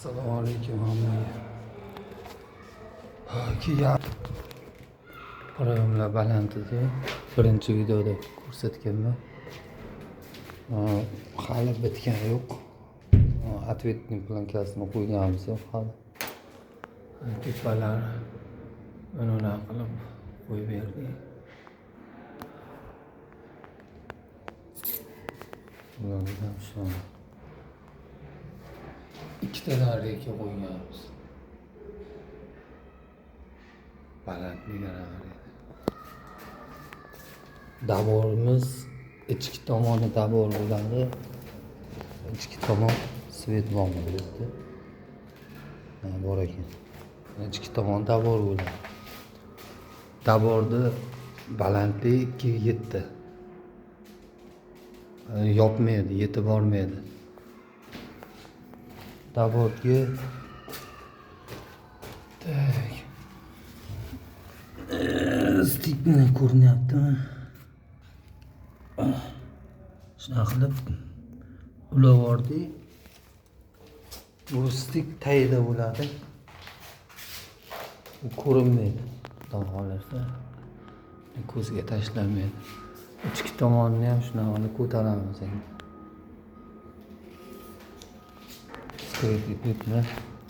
Assalomu alaykum hammaga. Keyin proyemlar baland edi. Birinchi videoda ko'rsatganman. Hali bitgani yo'q. Ответный plankasini qo'yganimiz yo'q hali. Tepalari mana bunaqa qilib qo'yib berdik. Bulardan shu ikkitadan reka qo'yganmiz. Balandligini qarang. Davorimiz ichki tomoni davor bo'ladi. Ichki tomon svet bormi bu yerda? Ha, bor ekan. Ichki tomon davor bo'ladi. Davorni balandligi 2.7. Yopmaydi, yetib bormaydi. Davorga tak. Stikni ko'rinyaptimi? Shunaqa qilib ulab yubordik. Bu stik tagida bo'ladi. U ko'rinmaydi. Xudo xohlasa ko'zga tashlanmaydi. Ichki tomonini ham shunaqa qilib ko'taramiz endi. Skrytli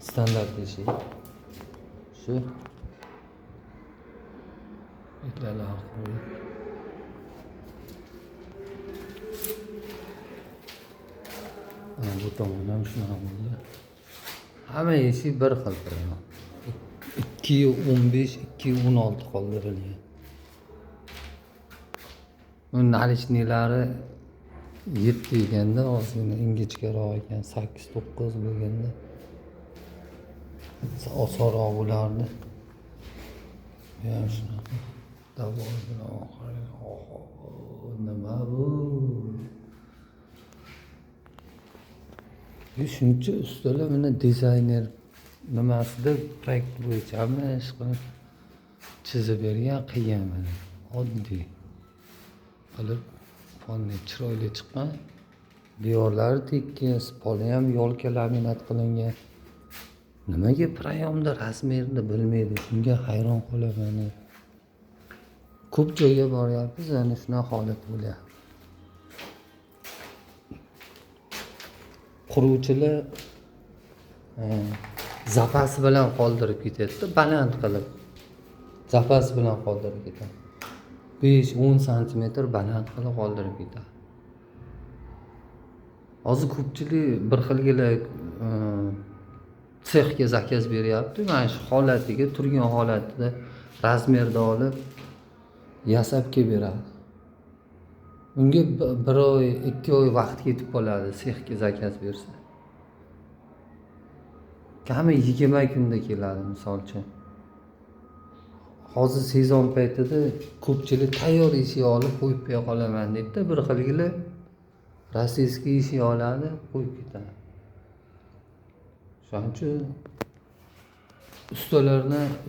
standart eshik. Shu itlarni qo'yib. Bu tomon ham shunaqa bo'ldi. Hamma eshik bir xil prям. 2.15, 2.16 qoldirilgan. Bu nalichniylari 7 ekanda, ozgina ingichkaroq ekan, 8-9 bo'lganda osonroq bo'lardi. Bu ham shunaqa. Davor bilan oxiri, nima bu? Shuncha ustalar mana dizayner nimasida proyekt bo'yicha hamma ish qilib chizib bergan, qilgan mana oddiy qilib fonni chiroyli chiqqan. Devorlari tekis, poli ham yolka laminat qilingan. Nimaga proyemda razmerini bilmaydi, shunga hayron qolaman. Ko'p joyga boryapmiz, ana shunaqa holat bo'lyapti. Quruvchilar zapas bilan qoldirib ketadi, baland qilib. Zapas bilan qoldirib ketadi. 5-10 santimetr baland qilib qoldirib ketadi. Hozir ko'pchilik bir xilgina sexga zakaz beryapti. Mana shu holatiga, turgan holatida razmerda olib yasab kelib beradi. Unga 1 oy, 2 oy vaqt ketib qoladi sexga zakaz bersa. Kami 20 kunda keladi misol uchun. Hozir sezon paytida ko'pchilik tayyor eshik olib qo'yib qo'ya qolaman debdi, bir xilgina rossiyskiy eshik oladi, qo'yib ketadi. Shuning uchun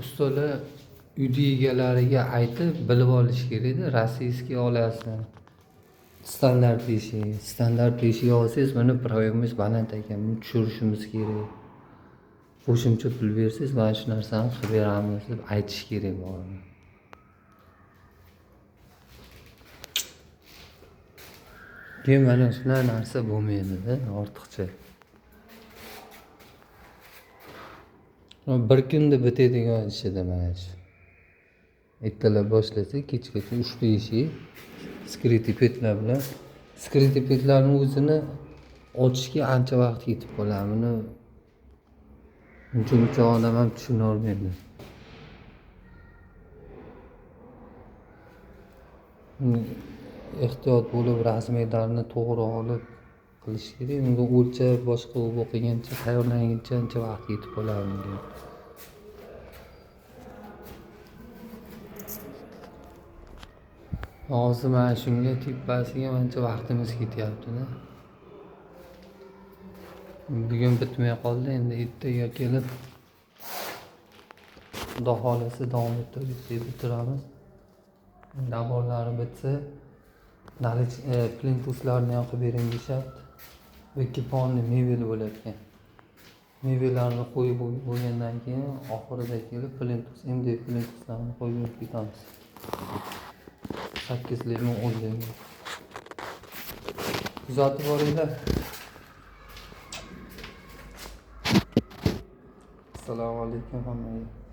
ustalar uyni egalariga aytib bilib olish kerakda, rossiyskiy olasiz, standart eshik, standart eshik olsangiz buni proyemiz baland ekan, buni tushirishimiz kerak. Qo'shimcha pul bersangiz mana shu narsani qilib beramiz deb aytish kerak bormi. Keyin mana shunday narsa bo'lmaydi-da, ortiqcha. Bir kunda bitadigan ish edi mana shu. Ertalab boshlasak, kechgacha 3 ta eshik skriti petlar bilan. Skriti petlarning o'zini ochishga ancha vaqt ketib qoladi. Buni uncha odam ham tushuna olmaydi. Ehtiyot bo'lib razmerlarni to'g'ri olib qilish kerak. Unga o'lchab boshqa u qilgancha, tayyorlanguncha ancha vaqt ketib qoladi unga. Hozir mana shunga tepasiga ancha vaqtimiz ketyapti-da. Bugun bitmay qoldi, endi ertaga kelib Xudo xohlasa davom ettirib bitiramiz. Davorlari bitsa, plintuslarni ham qilib bering deyishyapti. Bu ikki ponni mebel bo'lar ekan. Mebellarni qo'yib bo'lgandan keyin oxirida kelib plintus, MDF plintuslarni qo'yib berib ketamiz. 8likmi, 10likmi. Kuzatib boringlar. Assalomu alaykum hammaga.